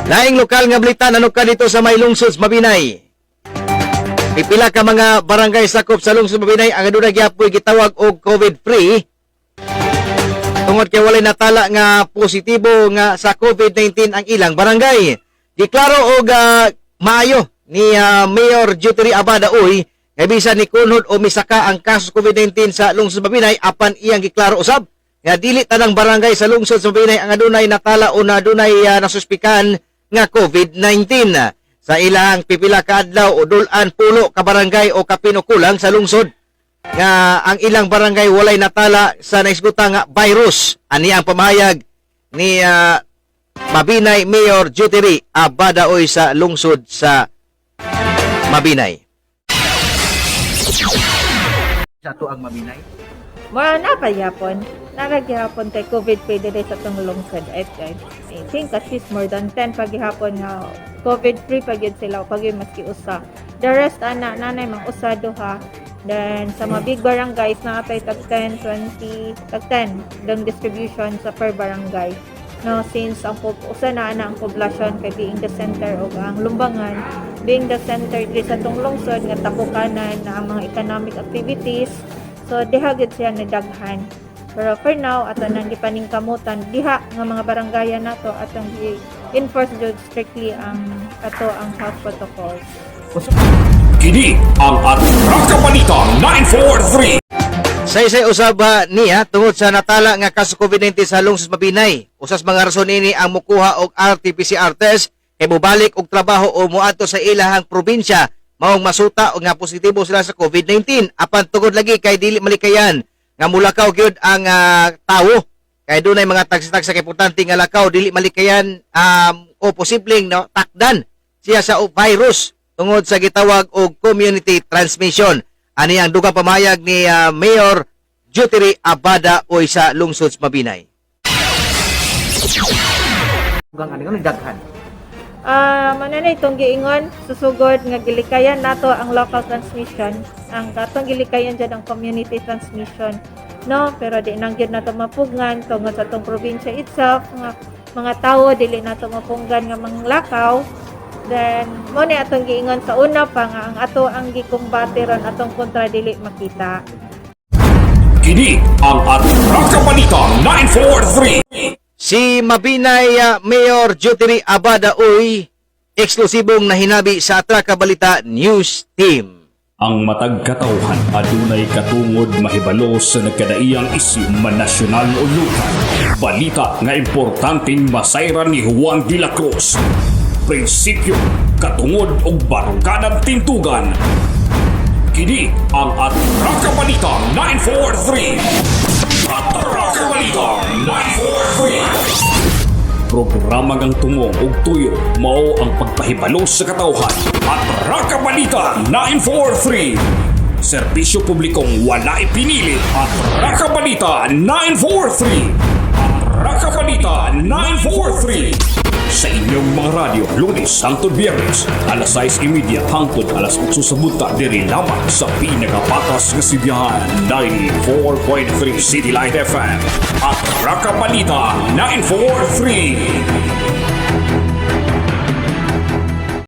Laing lokal nga balita, nanuka dito sa may lungsod sa Mabinay. Pipila ka mga barangay sakop sa lungsod Mabinay ang adunay gihapoy gitawag og COVID-free tungod kay walay natala nga positibo nga sa COVID-19 ang ilang barangay. Giklaro og maayo ni Mayor Juteri Abada Uy nga bisan ni kunhod o misaka ang kaso COVID-19 sa lungsod Mabinay, apan iyang giklaro usab nga dili tanang barangay sa lungsod sa Mabinay ang adunay natala o nadunay nasuspikan nga COVID-19. Sa ilang pipila ka adlaw o dul-an pulo ka barangay o kapinukulang sa lungsod nga ang ilang barangay walay natala sa naisgutan nga virus. Ani ang pamahayag ni Mabinay Mayor Juteri Abadaoy sa lungsod sa Mabinay. Sa ato ang Mabinay. Mura na pa gyapon. Naa gihapon kay COVID free diri sa atong lungsod. I think at least more than 10 pa gihapon nga COVID free pa gyud sila o pag maski usa. The rest ana nanay mang usa duha. Then sa mga big barangays naa tay tag 10, 20, tag 10 dang distribution sa per barangay. No, since ang usa na ana ang poblasyon kay being the center og ang Lumbangan being the center diri sa atong lungsod nga tapukanan na ang mga economic activities. So diha gyud siya nadaghan. Pero for now, ato nang gipaningkamutan diha nga mga barangayan nato, atong gi-enforce jud strictly ang ato ang health protocols. Kini ang Atraka Balita 943. Saysay usab niya tungod sa natala nga kaso COVID-19 sa lungsod Mabinay. Usas mga rason nini ang mukuha og RT-PCR test kay mobalik og trabaho o moadto sa ilahang probinsya maong masuta og nga positibo sila sa COVID-19. Apan tungod lagi kay dili malikayan nga mulakaw gyud ang tawo kay dunay mga tagsa-tagsa kay importante nga lakaw, dili malikayan o posibleng no, takdan siya sa virus tungod sa gitawag og community transmission. Ani ang dugang pamayag ni Mayor Juteri Abada oy sa lungsod sa Mabinay. Dugang ani nga daghan. Ah, mao na itong giingon susugod nga gilikayan nato ang local transmission. Ang katong gilikayan dyan ang community transmission. No, pero di nang gyud nato mapugngan tungod sa atong probinsya itself nga mga tawo dili nato mapunggan nga manglakaw. Then mo ni atong giingon sa una pa nga ang ato ang gikumbate ron atong kontra dili makita. Kini ang Atraka Balita 943. Si Mabinay Mayor Juteri Abada Uy, eksklusibong nahinabi sa Atraka Balita News Team. Ang matag katawhan adunay katungod mahibalo sa nagkadaiyang isyu man nasyonal o lokal. Balita nga importanteng masayran ni Juan de la Cruz. Prinsipyo, katungod ug barukadang tindugan. Kini ang Atraka Balita 943. Atraka Balita 943. Programa ngang tungong ug tuyo mao ang pagpahibalo sa katawhan. Atraka Balita 943. Serbisyo publikong walay pinili. Atraka Balita 943. Atraka Balita 943. Sa inyong mga radyo, Lunes hangtod Biyernes, alas 6:30 hangtod alas 8 sa buntag, diri lamang sa pinakapatas nga sibihan, 94.3 City Light FM. Atraka Balita 943.